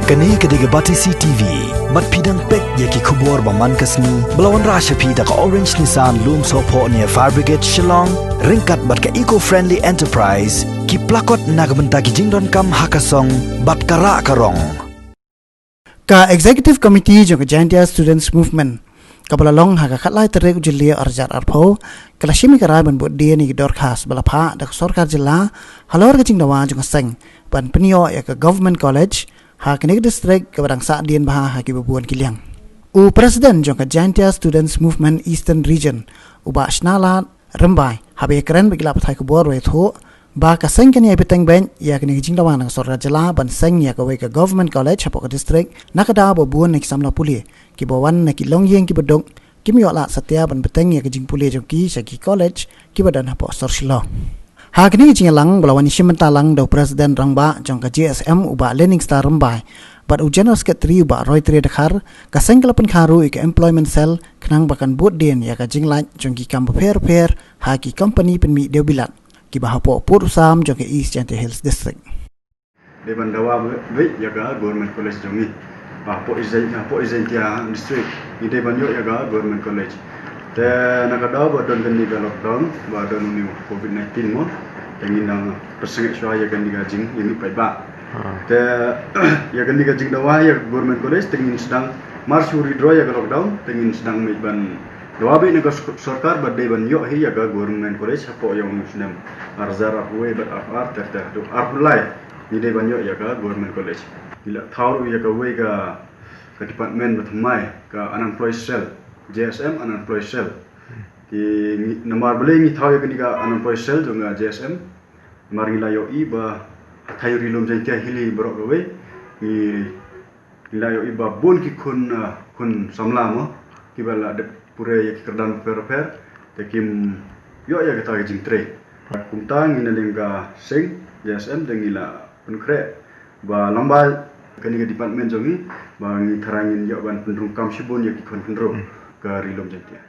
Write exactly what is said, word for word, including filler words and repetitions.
Kane ka dei ka Batesi T V. Bad phi dang peit ïa ki khubor ba man ka sngi ba la wanrah sha phi da ka Orange Nissan Lumsohphoh near Fire Brigade Shillong, ryngkat bad ka Eco Friendly Enterprise, ki plakot na ka bynta ki jingdonkam ha ka song bad ka rah ka rong. Ka Executive Committee jong ka Jaintia Students Movement, kaba la long ha ka khatlai tarik u Jylliew arhajar arphew, ka la shim ïa ka rai ban bud dien ïa ki dorkhas ba la phah da ka sorkar jylla halor ka jingdawa jong ka seng ban pynïoh ïa ka Government College ha kane ka district kaba dang sahdien bha ha kiba bun ki liang. U President jong ka Jaintia Students Movement Eastern Region, u Bah Shnalad Rymbai, haba ïakren bad ki lad pathai khubor ruh ïathuh ba ka seng kan ïai bteng beit ïa kane ka jingdawa na ka sorkar jylla ban seng ïa kawei ka Government College hapoh ka district, na ka daw ba bun na ki samla pule kiba wan na ki longïing kiba duk kim ïoh lad satia ban bteng ïa ka jingpule jong ki sha ki college kiba don hapoh sor Shillong. Ha kane ka jingïalang ba la wan ïashim bynta lang da u President Rangbah jong ka J S M, u Bah Learning Star Rymbai, bad u General Secretary, u Bah Roytriadkhar, ka seng ka la pynkha ruh ïa ka Employment Cell khnang ba kan bud dien ïa ka jinglait jong ki kam bapher bapher ha ki company pynmih dewbilat kiba hapoh pud u sam jong ka East Jaintia Hills District. Dei ban dawa beit ïa ka Government College jong ngi. Ba hapoh East Jaintia, hapoh East Jaintia District, ngi dei ban ïoh ïa ka Government College. Te na ka daw ba don kane ka lockdown, ba don une u covid nineteen mo, te ngin nang pyrsngew shuwa ïa kane ka jingïamih paidbah. Te ïa kane ka jingdawa ïa ka Government College, te ngin sdang, mar shu withdraw ïa ka lockdown, te ngin sdang mih ban dawa beit na ka sor-, sorkar ba dei ban ïoh hi ïa ka Government College hapoh ïa une u snem arhajar arphew wei bad arphew ar ter ter haduh arphew lai. Ngi dei ban ïoh ïa ka Government College. Ngi la thaw ruh ïa kawei ka, ka department ba thymmai, ka Unemployed Cell, J S M Unemployed Cell. Ki ngi, namar balei ngi thaw ïa kane ka Unemployed Cell jong ka J S M, namar ngi la ïohi ba ha thaiñ Ri Lum Jaintia Hills baroh kawei, ngi ngi la ïohi ba bun ki khun, ah, khun samla mo, kiba la dep pure ïa ki kyrdan bapher bapher, te kim ïoh ïa kata ka jingtrei. Kumta ngi na liang ka seng J S M te ngi la pynkhreh ba lyngba kane ka department jong ngi, ba ngi tharai ngin ïoh ban pynrung kam shibun ïa ki khun khynraw ka Ri Lum Jaintia.